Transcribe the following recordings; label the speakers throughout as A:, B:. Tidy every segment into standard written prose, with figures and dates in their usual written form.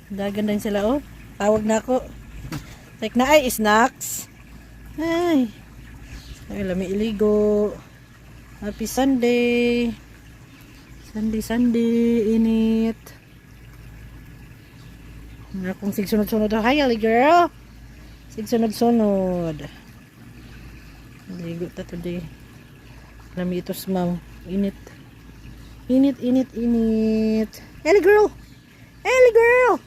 A: Dagan din sila oh. Tawag na ako. Like na ay snacks. Ay. Ay, lami iligo. Happy Sunday. Sunday, Sunday. Init. Nga kung sigsunod-sunod. Hi, Ali girl. Sigsunod-sunod. Ligo ta today. Lami ito ma'am. Init. Init, init, init. Ellie girl! Ellie girl!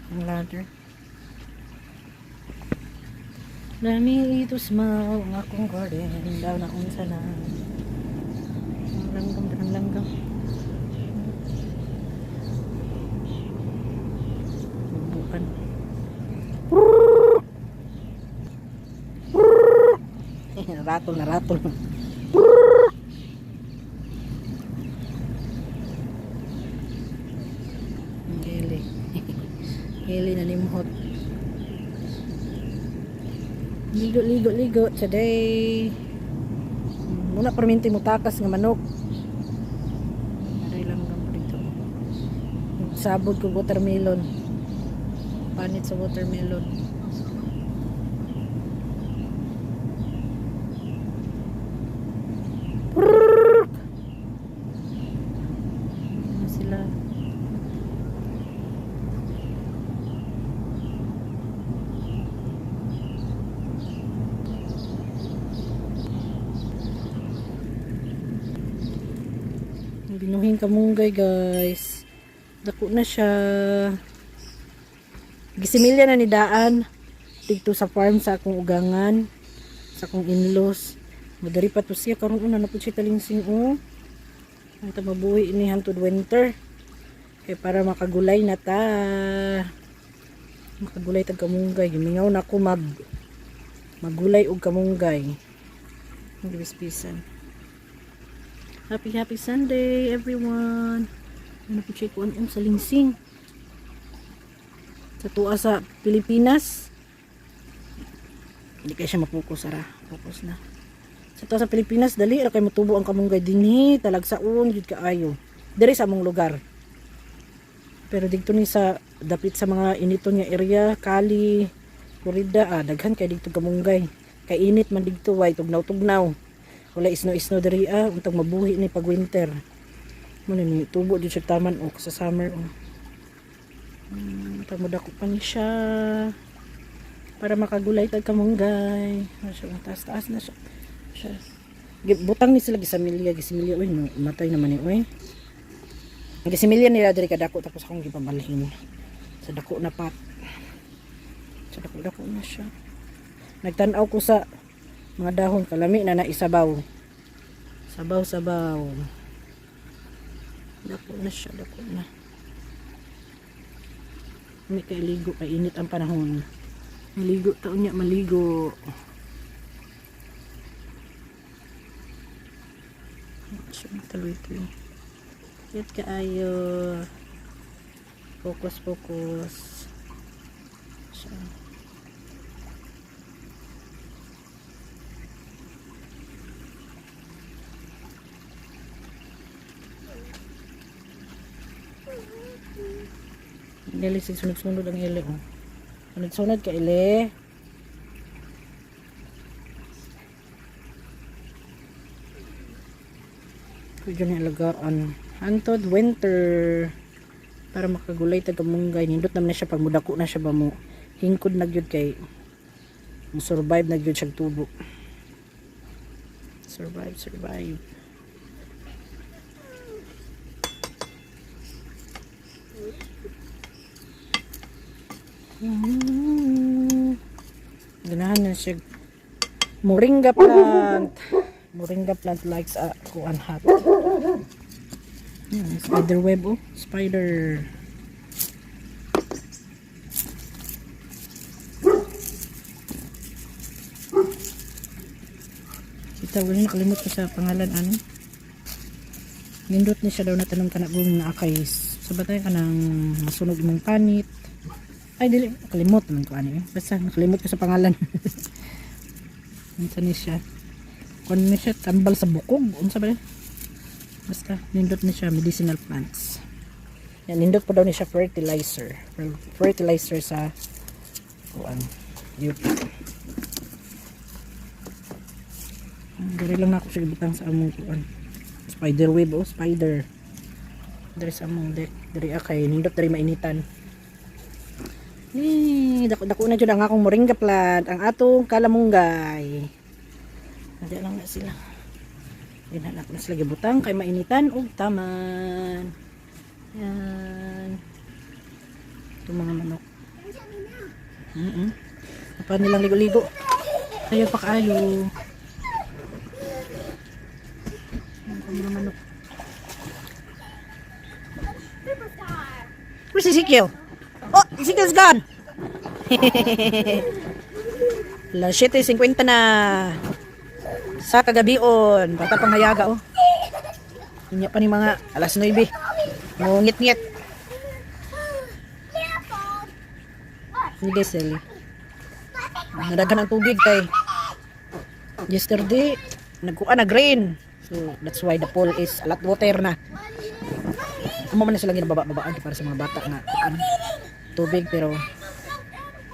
A: Ang ladder. Lami ito smile ang akong garden. Daw na unsa na. Ang langgam, ang langgam. Bubukan. Ratol na ratol. Ang Eli. Eli na nimhot. Ligo, ligo, ligo today. Muna perminti mo takas nga manok. Aray lang lang dito. Sabog kog watermelon. Panit sa watermelon. Prrrr! Ano sila? Binuhin kamunggay, guys. Dako na siya. Gisimilya na ni Daan. Dito sa farm sa akong ugangan. Sa akong in-laws. Madari pa to siya. Karon una na po siya talingsing oh. Ang ta mabuhi ni hantod winter. Kay para makagulay na ta. Makagulay tag kamunggay. Gimingaw na ako magulay og kamunggay. Ang gibispisan. Happy happy Sunday, everyone. Ano po siya kuan sa lingsing. Sa tuwa sa Pilipinas. Hindi kaya siya mapokus ara. Focus na. Sa tuwa sa Pilipinas dali ra kay motubo ang kamunggay dinhi talagsaon jud kaayo. Diri sa among lugar. Pero didto ni sa dapit sa mga initon nga area, Cali, Florida, daghan kay didto kamunggay. Kay init man didto way tugnaw-tugnaw. Wala isno-isno diri untag mabuhi ni pag winter. Mo ni tubo jud siya taman og sa summer oh. Tag modako pa ni siya para makagulay tag kamunggay. Ano siya, taas-taas na siya. Siya. Butang ni sila gisamilya, gisimilya uy, no, matay naman ni uy. Gisimilya nila diri kadako tapos akong gipamalhin sa dako na pat. Sa dako-dako na siya. Nagtan-aw ko sa mga dahon kalami na naisabaw. Sabaw sabaw. Dako na siya, dako na. May kailigo, kay init ang panahon. Maligo taon niya, maligo. Siya tuloy-tuloy. Cute kaayo. Focus, focus. Siya. Dili sig sunod-sunod ang ili oh. Sunod-sunod ka ili. Medyo na alagaan. Hantod winter. Para makagulay tag kamunggay. Nindot naman na siya pag mudako na siya ba mo. Hingkod na gyud kay mo survive na gyud siyang tubo. Survive, survive. Ganahan na siya. Moringa plant. Moringa plant likes a kuan hot. Yan, spider web oh. Spider. Kita wala nakalimot ko sa pangalan ano. Nindot ni siya daw na tanom kana bung naakay. Sa batay ka nang masunog imong panit. Ay dili nakalimot naman ko ani eh. Basta nakalimot ko sa pangalan. Unsa ni siya? Kuan ni siya, tambal sa bukog. Unsa ba yun? Basta, nindot ni siya, medicinal plants. Yan, nindot po daw ni siya fertilizer. Fertilizer sa kuan, yuta. Diri lang na ako siya ibutang sa among kuan. Spider web, oh, spider. Diri sa among deck. Diri kay nindot diri mainitan. Ni dako dako na jud ang akong moringa plant, ang atong kalamunggay. Nandiyan lang na sila. Dinha na sila gibutang kay mainitan og taman. Yan. Itong mga manok. Pa nilang ligo-ligo. Ayaw pa kaayo. Ang mga manok. Where's Ezekiel? Oh, Ezekiel's gone! Alas 7:50 na. Sa kagabion. Bata pang hayaga, oh. Inya pa ni mga alas 9. Ngungit-ngit. Ni Desel. Nadaghan ang tubig kay yesterday nagkuha na grain. So that's why the pool is a lot water na. Amo man na sila ginababa-babaan para sa mga bata nga ano, tubig, pero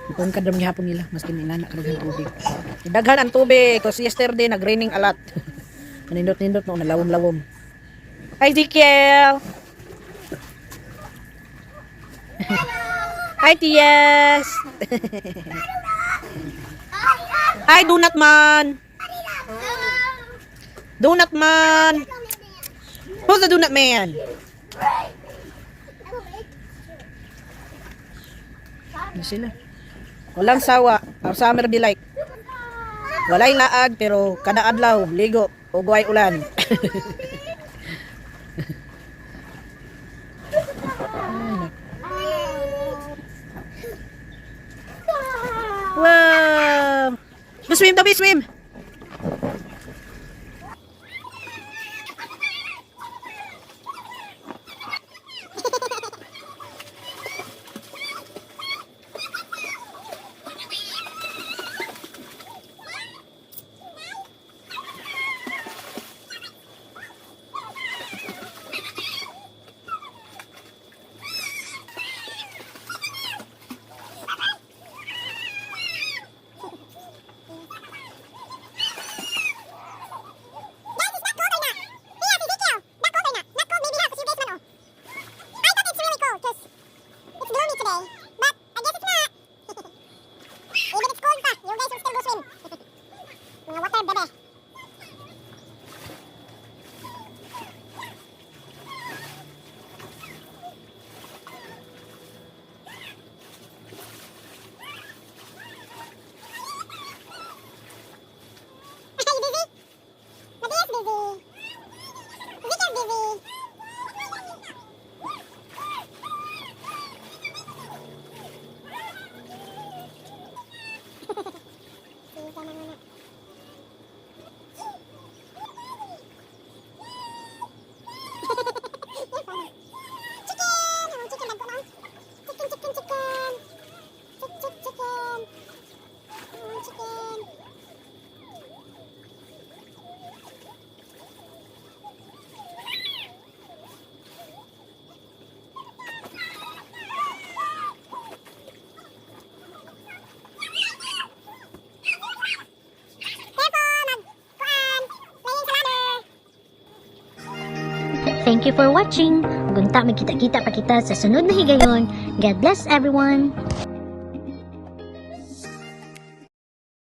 A: tungkad ra gihapon nila maski inana kadaghan tubig. Daghan ang tubig kasi yesterday nag-raining a lot. Nindot-nindot no, nalawom-lawom. Hi, Ezekiel! Hi, Tias! Hi, Donut Man! Donut Man! Who's the Donut Man? Ano sila? Walang sawa. Our summer be like. Walay laag pero kada adlaw ligo o guay ulan. Ay, wow! Go swim, Toby, swim!
B: Guys, it's not cold or not. Yes, Ezekiel. Not cold or not. Not cold maybe, huh? 'Cause you guys know. I thought it's really cold 'cause it's gloomy today. But I guess it's not. Even it's cold pa, you guys will still go swim. Mga water bebe. Are you busy? Matthias busy. Ezekiel's busy. Sige na muna. You're funny. Chicken! Oh, chicken dagko na. Chicken, chicken, chicken. Chick, chick, chicken. Oh, chicken. Careful! Mag-kuan! Playing sa ladder!
C: Thank you for watching. Gunta magkita-kita pa kita sa sunod na higayon. God bless everyone.